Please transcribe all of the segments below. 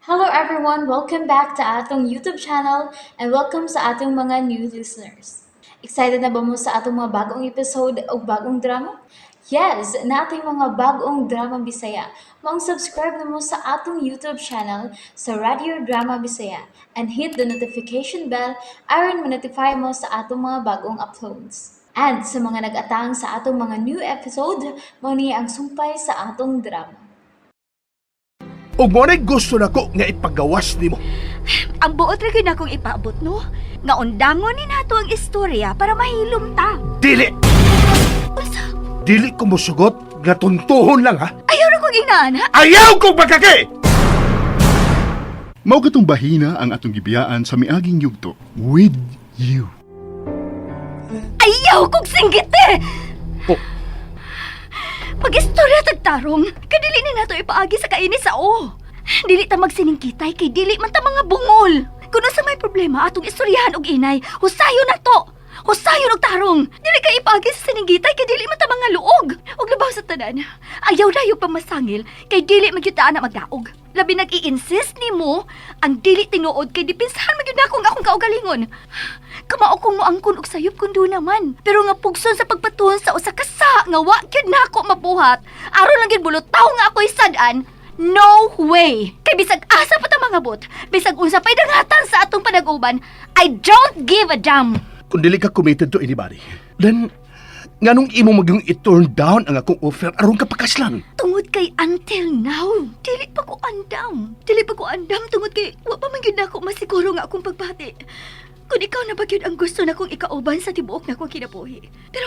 Hello everyone! Welcome back to atong YouTube channel and welcome sa atong mga new listeners. Excited na ba mo sa atong mga bagong episode o bagong drama? Yes, naa tay mga bagong drama Bisaya. Maong subscribe na mo sa atong YouTube channel sa Radio Drama Bisaya and hit the notification bell aron ma-notify mo sa atong mga bagong uploads. And sa mga nag-atang sa atong mga new episode, mao ni ang sumpay sa atong drama. Ug mo na'y gusto nako nga ipagawas nimo. Ang buot ra gyud akong ipaabot, no? Nga undangon ni nato ang istorya para mahilom ta. Dili! Unsa? Dili ko mosugot nga tuntuhon lang ha. Ayaw ra kong ingana. Ayaw kong magkaki! Mao katong bahina ang atong gibiyaan sa miaging yugto with you. Ayaw kong singgite. Oh. Mag-istorya tagtarong, kay dili ni nato ipaagi sa kaini sa o. Dili ta magsiningkitay kay dili man ta mga bungol. Kuno sa may problema atong istoryahan og inay, husayon na to. Husayon og tarong. Dili kay ipaagi sa sininggitay kay dili man ta mga luog. Og labaw sa tanan, ayaw dayog pamasangil kay dili man gyud ta ana magdaog. Labi nag-i-insist nimo ang dili tinuod kay depensahan man gyud nako ang akong kaugalingon. Kamao kong moangkon og sayop kun doon naman. Pero nga pugson sa pagpatuon sa usa ka sa nga wa gyud nako mabuhat. Aron lang gyud bulutaw nga ako'y sad-an. No way! Kay bisag asa pa ta mangabot, bisag unsa pa'y dangatan sa atong panag-uban, I don't give a damn. Kung dili ka committed to anybody, then nganong imo magyung i-turn down ang akong offer aron ka pakaslan? Tungod kay until now, dili pa ko andam. Dili pa ko andam tungod kay wa pa man gyud nako masiguro nga akong pagbati. Kung ikaw na ba gyud ang gusto nakong ikauban sa tibuok nakong kinabuhi. Pero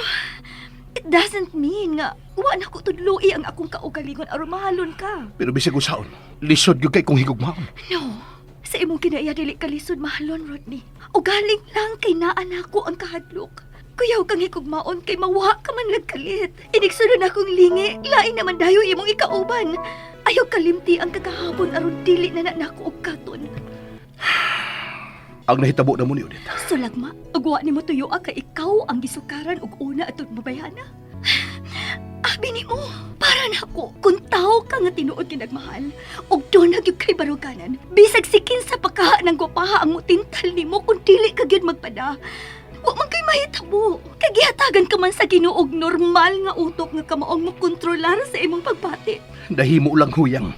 it doesn't mean nga wa na ko tudloi ang akong kaugalingon aron mahalon ka. Pero bisag usaon, lisod gyud kay kong higugmaon. No. Sa imong kinaiya dili ka lisod mahalon, Rodney. Ugaling lang kay naa nako ang kahadlok. Kuyaw kang higugmaon kay mawa ka man nagkalit. Inigsunod akong lingi, lain naman dayo imong ikauban. Ayaw kalimti ang kagahapon aron dili na na nako og katon. Ang nahitabo na mo ni Odette. Sulagma, ug wa nimo tuyo kay ikaw ang gisukaran og una atong mabayana. Abi nimo, para nako kung tao ka nga tinuod kinagmahal ug doon na gyud kay baruganan. Bisag sikin sa pagkaha ng gwapaha ang mutintal nimo kung dili ka gyud magpada. Wa man kay mahitabo. Kay gihatagan ka man sa Ginoo og normal nga utok nga kamaong mokontrolar sa imong pagbati. Nahimo lang huyang.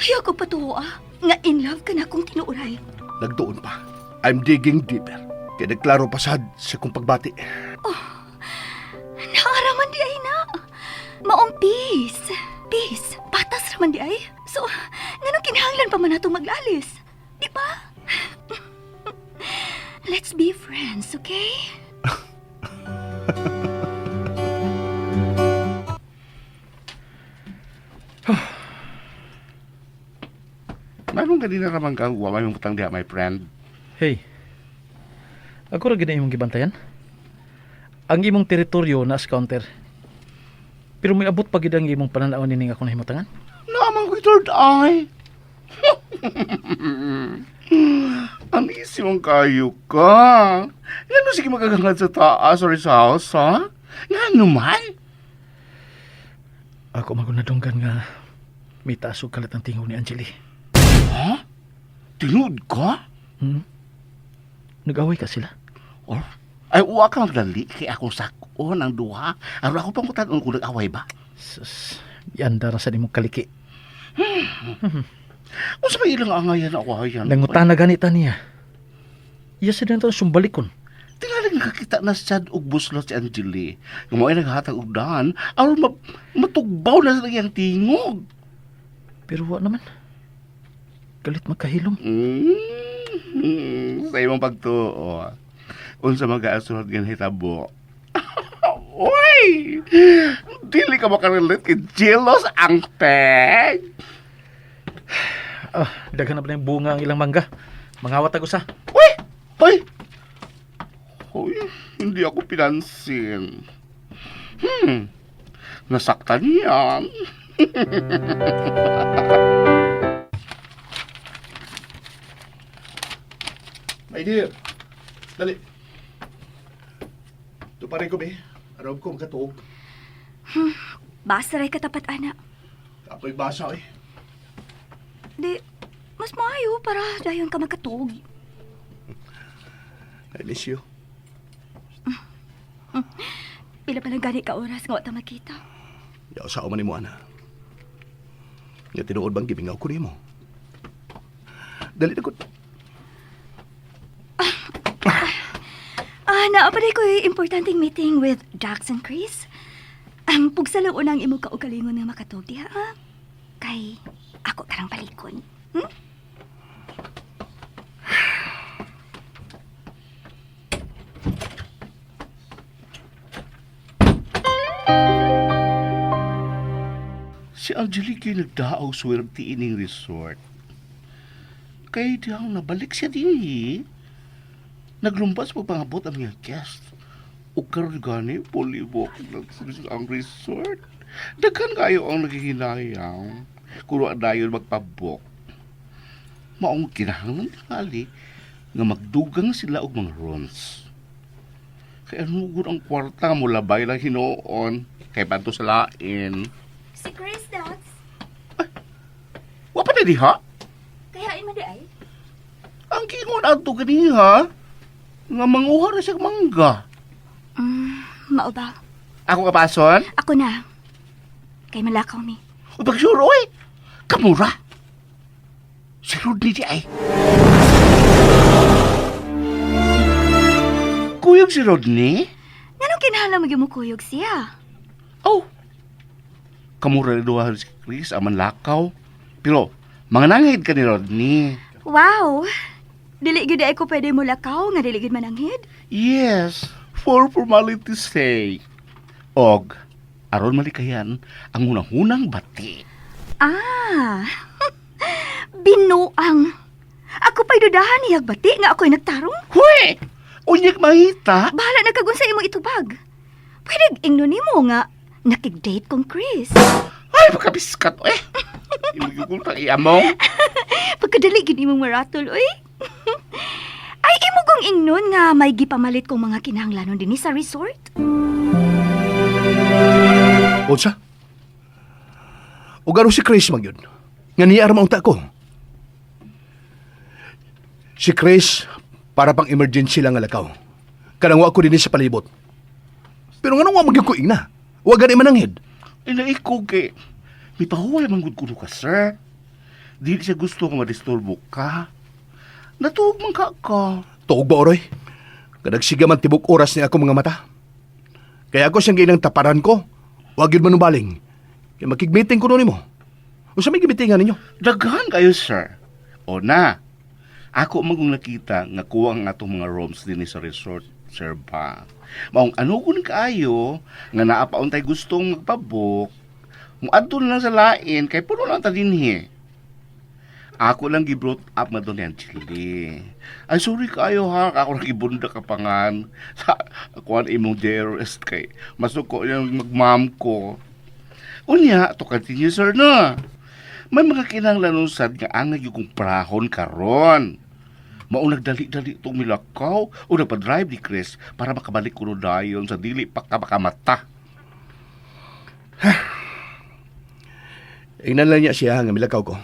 Ayaw ko patuo ah, nga in love ka na kung tinuoray. Nagduon pa. I'm digging deeper. Kay nagklaro pasad sa kong pagbati. Naaraman di ay na. Maong peace. Peace. Patas raman di ay. So, nganong kinahanglan pa man natong maglalis? Di ba? Let's be friends, okay? Manong ganina raman kang wa may butang diha, my friend? Hey. Ako ra gid na imong gibantayan. Ang imong teritoryo na sa counter. Pero may abot pa gid ang imong pananaw nining ako nahimutangan. Naman ko'y third eye. Ang easy mong kayo ka. Ngano sige magagangad sa taas or sa house, ha? Ngano man? Ako magunadunggan nga may taas og kalit ang tingog ni Angeli. Ha? Tinud ka? Nag-away ka sila. Or, ay, uwa ka magdali kay ako sakon ang duha. Aron ako pang kutan kung nag-away ba? Sus, yanda ra sa nimong kaliki. Unsa may ilang angayan ako ayan? Nangutana ganita niya. Iya sa dinto sumbalikon. Tingaling nakakita na siya og buslot si Angeli. Yung mga naghatag og daan, aron matugbaw na sa iyang tingog. Pero wa naman. Galit magkahilom. Sa imong pagtuo. Unsa mga asunod nga hitabo? Uy! Dili ka makarelate kay jealous ang peg. Ah, daghan na ba yung bunga ang ilang mangga? Mangawat ako sa. Uy! Uy! Uy, hindi ako pinansin. Nasaktan yan. My dear, dali. Ito pa rin ko, be. Araw ko makatuog. Basta ray katapat, ana. Apoy basa, eh. Di, mas maayo para dayon ka makatug. I miss you. Pila pa lang gani ka oras nga wa ta makita. Yaw sa man nimo ana. Nga tinuod bang gimingaw ko nimo. Dali na ko. Ah, naa pa ko importanteng meeting with Dax and Chris. Ang pugsa lang unang imo kaugalingon nga makatug diha, ha? Kay ako karang balikon. Hmm? Si Angelique yung nagdaog swerte ining resort. Kay diyang nabalik siya dinhi. Naglumpas pagpangabot ang mga guest. O karon gani, pulibok ang resort. Daghan kayo ang naghihinayang. Kuro dayon magpabok. Maong kinahanglan tingali nga magdugang sila og mga rooms. Kay ano gud ang kwarta mo labay lang hinuon kay banto sa lain. Si Chris, Dax. Wa pa na diha? Kaya man di ay. Ang kingon adto ganiha nga manguha ra siya mangga. Mao ba? Ako kapason? Ako na. Kay malakaw mi. O pag sure oy. Kamura. Si Rodney di ay. Kuyog si Rodney? Nganong kinahanglan mo gimukuyog siya? Oh. Kamura ni duha si Chris aman lakaw. Pero mga nanghid ka ni Rodney. Wow! Dili gyud ay ko pwede mo lakaw nga dili gyud mananghid. Yes, for formality's sake. Og, aron malikayan ang hunahunang bati. Ah. Binuang. Ako pa'y dudahan niyag bati nga ako'y nagtarong. Huy! Unyag mahita. Bahala na kag unsa imo itubag. Pwede ingno nimo nga nakig-date kong Chris. Ay, pagkabiskat, eh. Imugugol kang iamong. Pagkadali gid imong maratol oy. Ay imo kong ingnon nga may gipamalit kong mga kinahanglanon dinhi sa resort. Unsa? O garo si Chris man yun. Nga niya maunta ko. Si Chris, para pang emergency lang nga lakaw. Kanang wa ko dinhi sa palibot. Pero nganong wa magyud ko ingna? Wa gani mananghid. Inaikog kay. May pahuway man gud kuno ka, sir. Dili siya gusto nga madisturbo ka. Natuog man ka ka. Tuog ba, Oroy? Kadagsiga man tibok oras ni ako mga mata. Kaya ako siyang ginang taparan ko. Wag yun manubaling. Kaya makig-meeting ko noon mo. Unsa may gimitingan ninyo? Daghan kayo, sir. O na. Ako man kung nakita nga kuwang ang atong mga rooms dinhi sa resort, sir ba. Maong ano kun kaayo nga naa pa untay gustong magpabook, muadto na lang sa lain kay puno lang ta dinhi. Ako lang gi-brought up na doon yan, Chili. Ay, sorry kayo ha. Ako lang gibunda ka pangan. Sa kuan imong dearest kay. Masuko yung magmam ko. Unya, to continue, sir, na. May mga kinahanglan sad nga angay yung kong prahon karon. Mao nagdali-dali itong milakaw o nagpa-drive ni Chris para makabalik ko dayon sa dili pa ka makamata. Ingnan lang niya siya nga milakaw ko.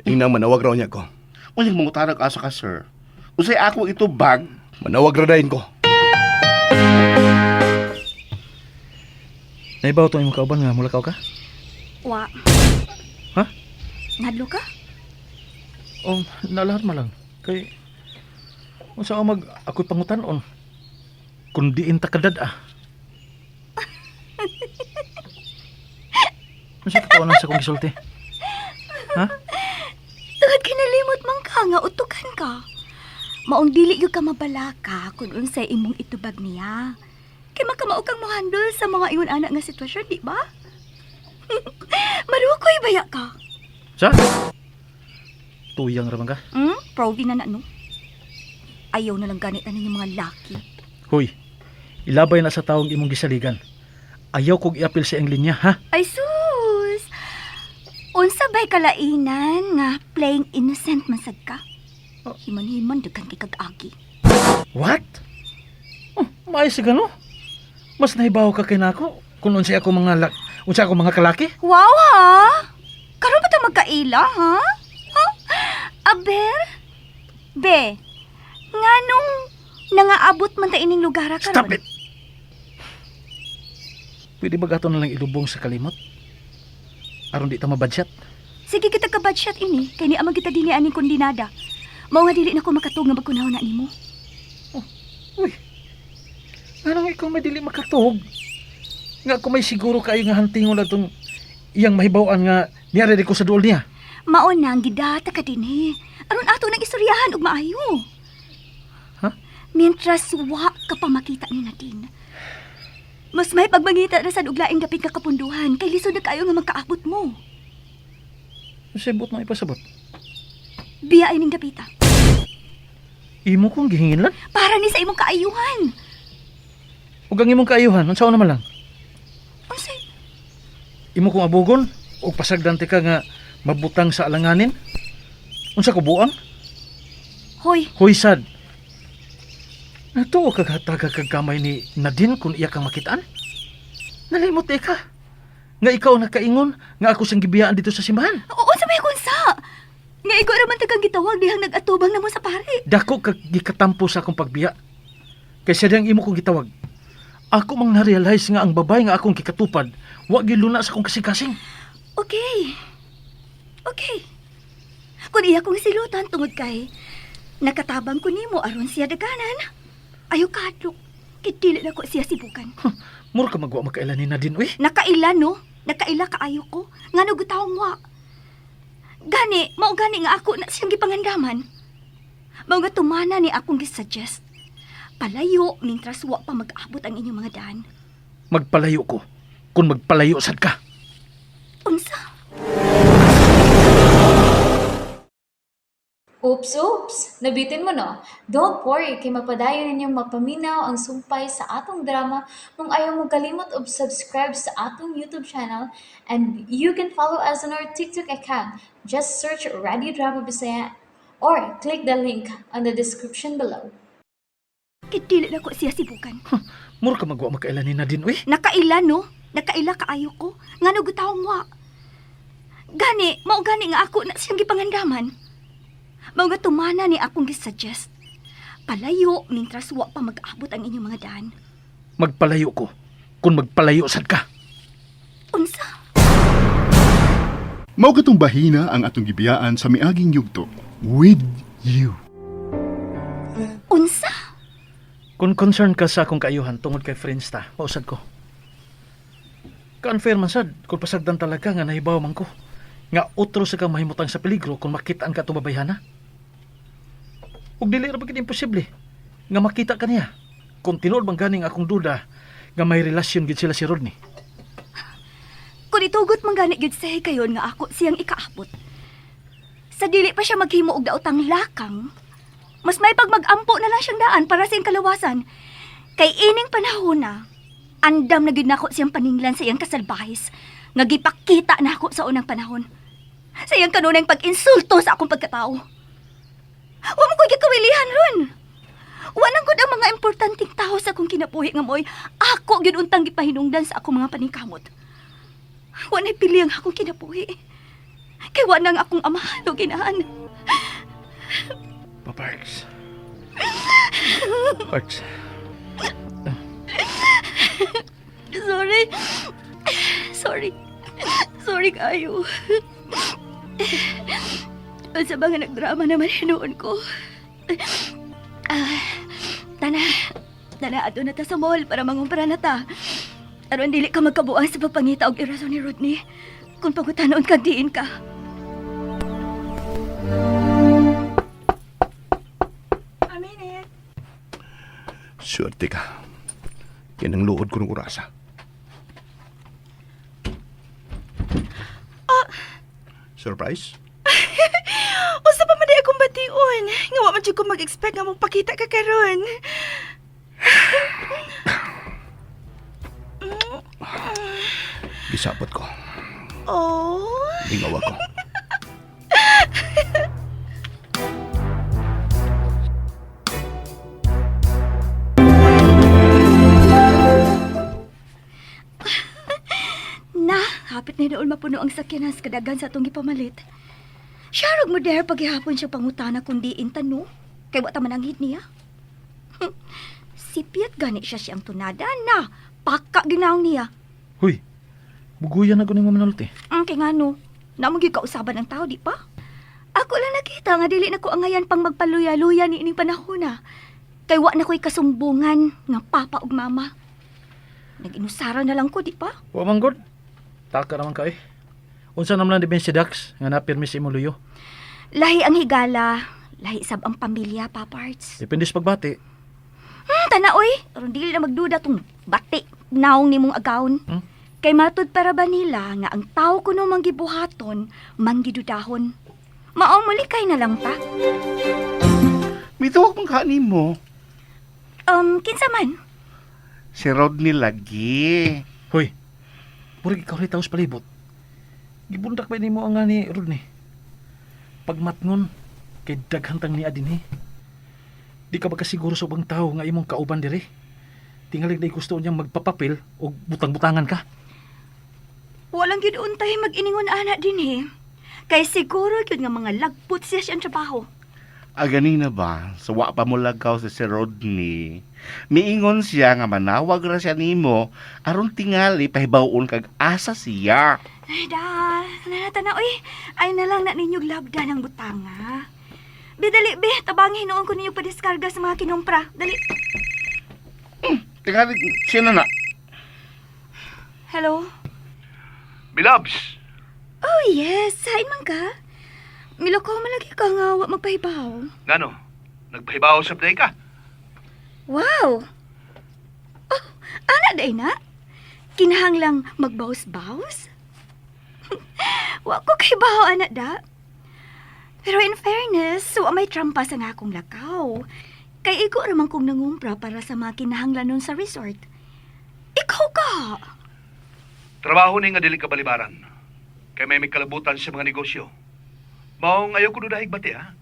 Ingnang manawag raw niya ko. Unyang mangutarag asa ka, sir. Usay ako ito bag. Manawag ra dayon ko. Naibaw to imong kauban nga mulakaw ka? Wa. Ha? Ngadlo ka? Oh, nalahat man lang. Kay unsa ako mag ako'y pangutanon. Kun diin ta kadad ah. Unsa katawanan sa kong gisulti? Ha? Tungod kinalimot man ka nga utukan ka. Maong dili gyud ka mabalaka kung unsay imong itubag niya. Kay makamao kang mohandle sa mga ingon ana nga sitwasyon, di ba? Marukoy baya ka. Sa? Tuyang ra man ka. Proud na na no. Ayaw na lang ganit na ninyo mga laki. Hoy, ilabay na sa taong imong gisaligan. Ayaw kog iapil sa iyang linya, ha? Ay sus! Unsa bay kalainan nga playing innocent man sad ka? Himan-himan daghan kay kag-agi. What? Oh, maayos ka no? Mas nahibaw ka kay nako kung unsay ako mga unsa ako mga kalaki. Wow ha! Karon pa ta magkaila, ha? Ha? Aber? Be, nganong nangaabot man ta ining lugar karon? Stop it! Pwede ba gato na lang ilubong sa kalimot? Aron di ta mabadyat. Sige kita ka badshot ini, kay ni amang kita dinhi aning kundinada. Mao nga dili na ko makatug nga magkunaw na nimo. Uy, anong ikaw may dili makatuog? Nga ako may siguro kayo nga hantingon na itong iyang mahibawan nga niyari ko sa duol niya. Mao na ang gidata ka dinhi. Aron ato nang istoryahan og maayo. Ha? Mientras wa ka pa makita ni Nadine. Mas may pagmangita ra sad og laing dapit ka kapunduhan kay lisod na kaayo nga magkaabot mo. Sibot mo ipasabot. Biya ining dapita. Imo kong gihingin lang. Para ni sa imong kaayuhan. Ug ang imong kaayuhan, unsaon naman lang? Unsay? Imo kong abugon o pasagdan ti ka nga mabutang sa alanganin? Unsa ko buang? Hoy, Hoy sad. Natuo kag hataga kag gamay ni Nadine kung iya kang makitaan? Nalimot eh ka. Nga ikaw ang nakaingon nga ako siyang gibiyaan dito sa simbahan. oo sa may kunsa. Nga ikaw ra man tagang gitawag dihang nag-atubang namo sa pare. Dako kag gikatampo sa akong pagbiya. Kay siya diyang imo kong gitawag. Ako mang na-realize nga ang babae nga akong gikatupad, wa giluna sa akong kasing-kasing. Okay. Okay. Kung iya kong silutan tungod kay nakatabang ko nimo aron siya daganan. Ayo kadlok. Kay dili na ko siya sibukan. Mura ka magwa makailan ni Nadine, uy. Nakaila no? Nakaila kaayo ko. Ngano gutawong wa. Gani, mao gani nga ako na siyang gipangandaman. Mao nga tumana ni akong gisuggest. Palayo mintras wa pa mag-abot ang inyong mga daan. Magpalayo ko kung magpalayo sad ka. Unsa? Oops, oops! Nabitin mo no? Don't worry, kay mapadayon ninyong mapaminaw ang sumpay sa atong drama kung ayaw mo kalimot og subscribe sa atong YouTube channel, and you can follow us on our TikTok account. Just search Radio Drama Bisaya or click the link on the description below. Kay dili na ko siya sibukan. Mura ka magwa makailan ni Nadine, uy. Nakaila no? Nakaila kaayo ko. Ngano gutawong wa. Gani, mao gani nga ako na siyang gipangandaman. Mao nga tumana ni akong gisuggest. Palayo mintras wa pa mag-abot ang inyong mga daan. Magpalayo ko kung magpalayo sad ka. Unsa? Mao katong bahina ang atong gibiyaan sa miaging yugto. With you. Unsa? Kung concern ka sa akong kaayuhan tungod kay friends ta, mausad ko. Ka-unfair man sad, kung pasagdan talaga nga nahibaw man ko. Nga otro sa kang mahimutang sa peligro kung makitaan ka itong babayhana. Ug dili ra ba gid imposible nga makita ka niya. Kung tinuod bang ganing akong duda nga may relasyon gid sila si Rodney. Kung itugot man gani gyud sa kayon nga ako siyang ikaabot. Sa dili pa siya maghimo og daotang lakang, mas may pagmagampo na lang siyang daan para sa iyang kalawasan. Kay ining panahon na, andam na gyud nako siyang paninglan sa iyang kasalbahis, nga gipakita nako sa unang panahon. Sa iyang kanunang pag-insulto sa akong pagkatao. Wa mo ko'y gikawilihan ron. Wa nang gud ang mga importanteng tao sa akong kinabuhi nga mo'y ako gyud untang gipahinungdan sa akong mga paningkamot. Wa na'y pili ang akong kinabuhi. Kay wa nang akong amahan o ginahan. Paparks. Parks. Sorry. Sorry. Sorry kayo. Sa mga nagdrama naman hinuon ko. Ah, tana. Tana, ato na ta sa mall para mangumpara na ta. Aron dili ka magkabuang sa pagpangita og irason ni Rodney. Kung pangutanoon ka, diin ka. Swerte ka. Yan ang luod ko ng orasa. Surprise? Usa pa man di akong bation. Nga wa man jud ko mag-expect nga mopakita ka karon. Gisapot ko. Oh. Lingaw ako. Na, happy. Hapit na doon mapuno ang sakyanan sa kadagan sa atong gipamalit. Siya rog mo dare paghihapon siya pangutana kung diin tano. Kay wa ta mananghid niya. Sipyat gani siya siyang tunada na. Paka ginaong niya. Huy, buguyan ako nimo manulti. Ang kay ngano, namo gyud kausaban ang tao, di pa? Ako lang nakita nga dili na ko angayan pang magpaluya-luya ni ining panahon na. Kay wa na ko'y kasumbungan nga papa ug mama. Nag-inusara na lang ko, di pa? Wa man gud. Taka naman ka eh. Unsa naman lang di si Dax nga napirmi sa imong luyo. Lahi ang higala, lahi sab ang pamilya, Paparts. Depende sa pagbati. Tana oy, aron dili na magduda tong bati naong nimong agawon. Hmm? Kay matud para ba nila nga ang tao kuno manggibuhaton, manggidudahon. Mao mulikay na lang ta. Mituwag man ka nimo. Kinsa man? Si Rodney lagi. Hoy, murag ikaw rin taos palibot. Gibundak ba nimo ang nga ni Rodney? Pagmatngon, kay daghan tang niya dinhi. Di ka ba kasiguro sa ubang tao nga imong kauban diri? Tingalig na gusto niyang magpapapil o butang-butangan ka. Walang gyud untay mag-iningon ana din eh. Kay siguro gyud nga mga lagpot siya siyang trabaho. Agani na ba, sa wa pa mo lagaw sa si Rodney, miingon siya nga manawag ra siya nimo aron tingali pahibaw-on kag asa siya. Ay da, tana oy. Ay na lang na ninyog labda ng butanga. Be, dali, be. Tabangin noon ko ninyo padiskarga sa mga kinumpra. Dali. Tingali siya na na. Hello? Bilabs! Oh, yes. Sain man ka? Miloko malagi ka nga wa magpahibaw. Ngano? Nagpahibaw sa play ka? Wow! Oh, ana day na? Kinahanglang magbaws-baws? Wa ko kay baw, ana da. Pero in fairness, wa may trampa sa nga akong lakaw. Kay igo raman kong nangumpra para sa mga kinahanglanon sa resort. Ikaw ka! Trabaho ni nga dili ka balibaran. Kay may kalabutan sa mga negosyo. Maong ayaw ko dudahig bati ha.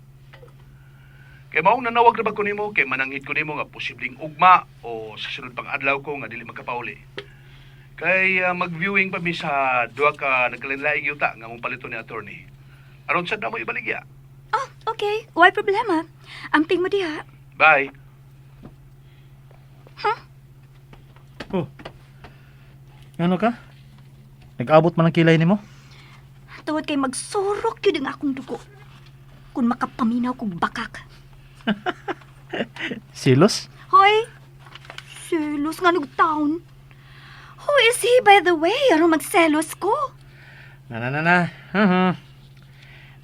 Kay maong nanawag ra ba ko nimo kay mananghid ko nimo nga posibleng ugma o sa sunod pang adlaw ko nga dili magkapauli. Kay mag-viewing pa mi sa duha ka nagkalinlaing yuta nga mong palito ni attorney. Aron sad na mo ibaligya. Oh, okay. Why problema? Amping mo diha. Bye. Oh. Ano ka? Nag-abot man ang kilay nimo? Tungod kay magsurok yun ang akong dugo. Kung makapaminaw kong bakak. Silos? Hoy! Selos nga nug town. Who is he, by the way? Ano magselos ko? Na na na na. Mhm.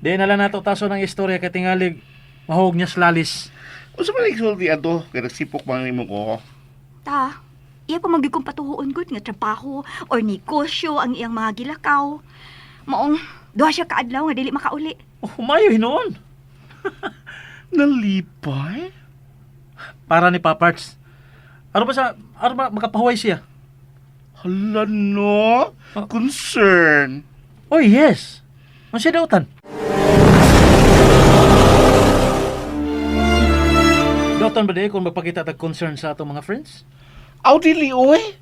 Di na lang nato taso ng istorya kay tingalig mahog niya sa lalis. Unsa man isulti ato kay nagsipok man nimo ko. Ta, iya pa magyud kong patuhuon gud nga trabaho or negosyo ang iyang mga gilakaw. Maong duha siya kaadlaw nga dili makauli. Oh, humayo hinuon. Nalipay? Para ni Paparts. Ano ba sa ano ba makapahuway siya? Hala no. Concern. Oh yes. Unsa dautan? Dautan ba di kung magpakita tag concern sa atong mga friends? Aw dili oy.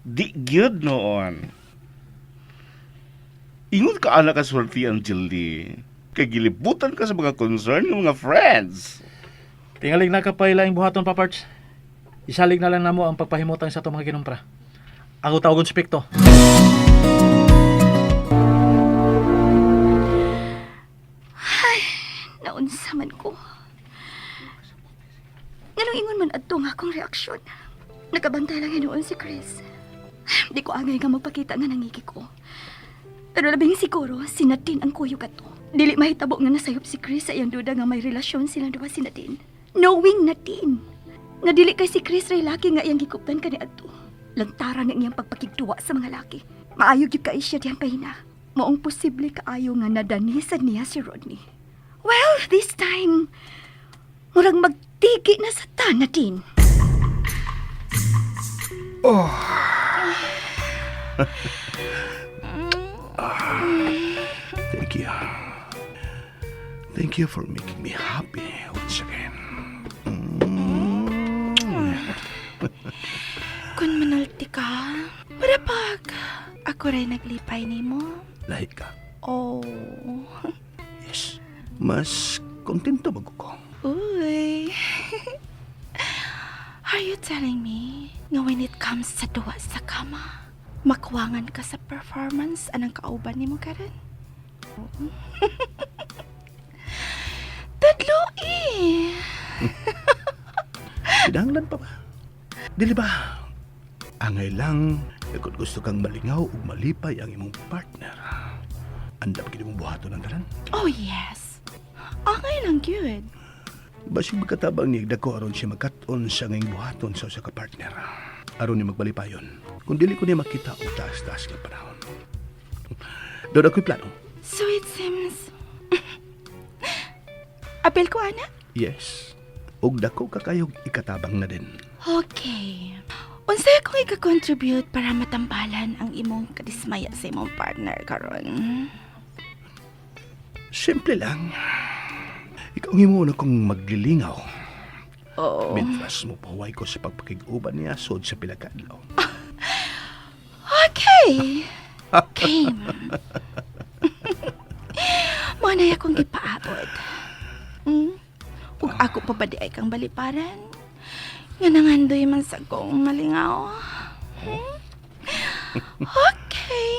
Di gyud noon. Ingon ka ana ka sulti Angeli. Kay gilibutan ka sa mga concern ng mga friends. Tingalig na kapay laing buhaton Paparts. Isalig na lang namo ang pagpahimutang sa atong mga kinumpra. Ako tawagon si Picto. Naunsa man ko. Nganong ingon man adto nga akong reaksyon. Nagabantay lang hinuon si Chris. Di ko angay nga magpakita nga nangiki ko. Pero labing siguro, si Nadine ang kuyog ato. Dili mahitabo nga nasayop si Chris sa iyang duda nga may relasyon silang duha si Nadine. Knowing Nadine. Nga dili kay si Chris ray laki nga iyang gikuptan kani adto. Lantaran ang iyang pagpakigduwa sa mga laki. Maayo gyud kay siya diyang pahina. Maong posible kaayo nga nadanisan niya si Rodney. Well, this time, murag magtigi na sa ta, Nadine. Thank you. Thank you for making me happy once again. Kung manalti ka, para pag ako Ako ray naglipay nimo. Lahi ka. Oh. Yes. Mas kontento ba ko? Uy. Are you telling me nga when it comes sa duwa sa kama, makuwangan ka sa performance anang kauban nimo karon? Tadlo eh. Kinahanglan pa ba? Dili ba? Angay lang, kung gusto kang malingaw ug malipay ang imong partner. Andam gid imong buhaton ang tanan. Oh yes. Angay lang gyud. Basig magkatabang ni dako aron siya magkat-on sa ngayong buhaton sa usa ka partner. Aron ni magbalipayon. Kung dili ko niya makita og taas-taas nga panahon. Doon ako'y plano. So it seems. Apil ko, ana? Yes. Ug dako kakayog ikatabang na din. Okay. Unsay akong ika-contribute para matambalan ang imong kadismaya sa imong partner karon? Simple lang. Ikaw ang imo na kong maglilingaw. Oo. Mintras mo pahuway ko sa pagpakig-uban niya sod sa pila ka adlaw. Okay. Game. Mo na akong gipaabot. Ug ako pa ba di ay kang baliparan? Nga nangandoy man sa kong malingaw. Hmm? Okay,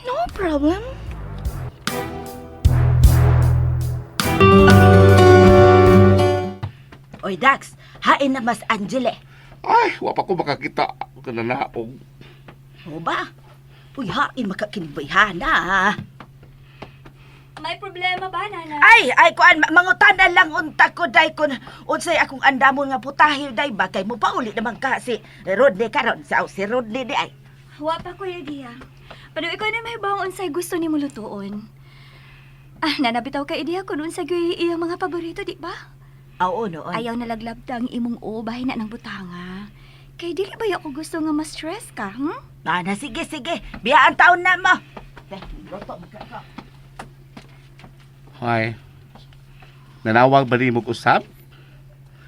no problem. Oy, Dax, hain na mas Angele. Ay, wa pa ko makakita kananaog. O ba? Uy, hain makakinbayhana. May problema ba, Nana? Ay, ay, kuan, mangutana lang unta ko, day, kun unsay akong andamon nga putahe, day, ba, kay mo pauli naman ka si Rodney karon. Sa, si Rodney di ay. Wa pa ko idea. Pero ikaw na may bang unsay gusto nimo lutuon. Ah, Nana, bitaw ka idea kung unsay gyud iyang mga paborito, di ba? Oo, noon. Ayaw nalaglabta ang imong ubay na ng butanga. Kay dili ba ako gusto nga ma-stress ka, Nana, sige, sige. Biyaan taon na mo. Day, luto mo ka ko. Hoy. Nanawag ba ni mo usab?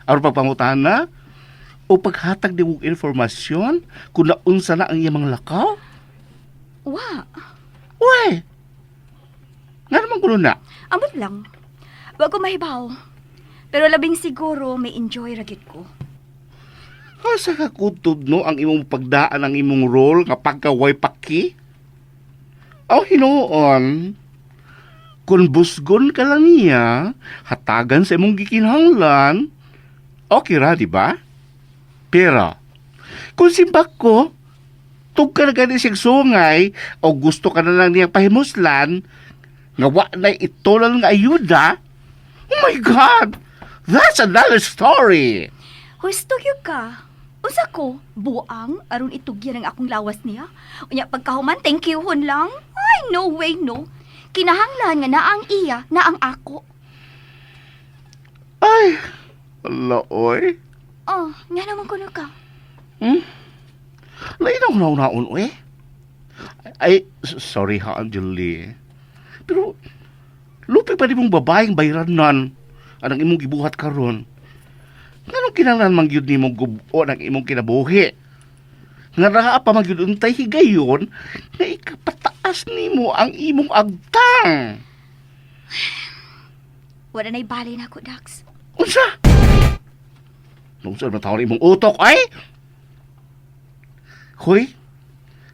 Aron pagpangutahan na? O paghatag ni mong informasyon kung naunsa na ang iyang mga lakaw? Wa, Uy! Nga naman kuno na. amot lang. Wa ko mahibaw. Pero labing siguro may enjoy ra gyud ko. Asa ka kutob no ang imong pagdaan ang imong role nga pagkaway paki? Aw hinuon. Kung busgon ka lang niya, hatagan sa imong gikinahanglan, okay ra, di ba? Pero, kung simbak ko, tug ka na gani siyang sungay, o gusto ka na lang niyang pahimuslan, nga wa na itulan nga ayuda, oh my God! That's another story! Husto gyud ka. Unsa ko? Buang aron itugyan ang akong lawas niya. Unya pagkahuman thank you hon lang. Ay no way no. Kinahanglan nga naa ang iya, na ang ako. Ay, ala, oy. Oh, nga naman kuno ka. Lain ang nauna-un, oy. Ay, sorry ha, Anjali. Pero, lupi pa di mong babaeng bayranan anang imong gibuhat karon. Nganong kinahanglan man gyud nimo gubo ang imong kinabuhi? Nga naa pa man gyud untay higayon nga ikapataas nimo ang imong agtang. Wala na'y bali na ako, Dax. Unsa? Unsa man taon imong utok ay? Hoy,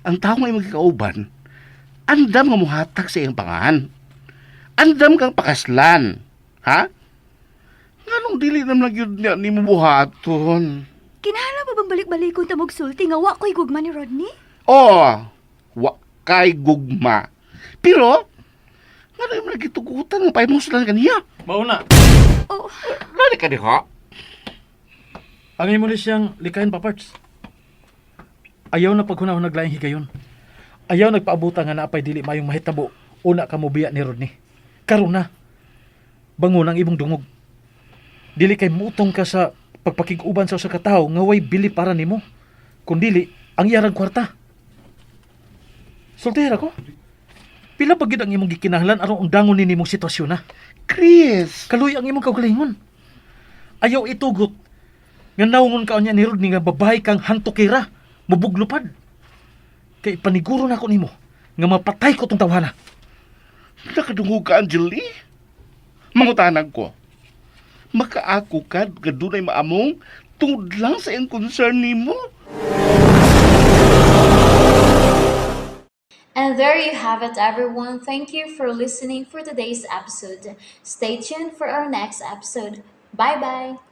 ang tao nga imong gikauban, andam nga muhatag sa iyang pangan. Andam kang pakaslan. Ha? Nganong dili naman lang yun niya nimo buhaton? Kinahanglan pa bang balik-balikon ta sulti nga wa ko'y gugma ni Rodney? Oh, wa kay gugma. Pero, ngano imong nagitugutan nga pahimuslan kaniya? Mauna, Oh, Lali ka diha. ang imo ni siyang likayan pa parts. Ayaw na paghunahon naglaing higayon. Ayaw nagpaabutan nga naapay dili mayong mahitabo una ka mobiya ni Rodney. Karon na. Bangon ang imong dungog. Dili kay mutong ka sa pagpakig-uban sa usa ka tawo nga way bili para nimo. Kun dili ang iyarang kwarta. Sultera ko. Pila pa gid ang imong gikinahanglan aron undangon ni nimong sitwasyon na. Chris! Kaluy ang imong kaugalingon. Ayaw itugot. Nga naungon ka niya ni Rodney nga babae kang hantukira, mubuglupad. Kay paniguro na ako nimo. Nga mapatay ko tong tawhana. Nakadungog ka, Angeli? Mangutanag ko. Makaako ka, kadunay maamong, tungod lang sa iyang concern nimo. And there you have it, everyone. Thank you for listening for today's episode. Stay tuned for our next episode. Bye bye.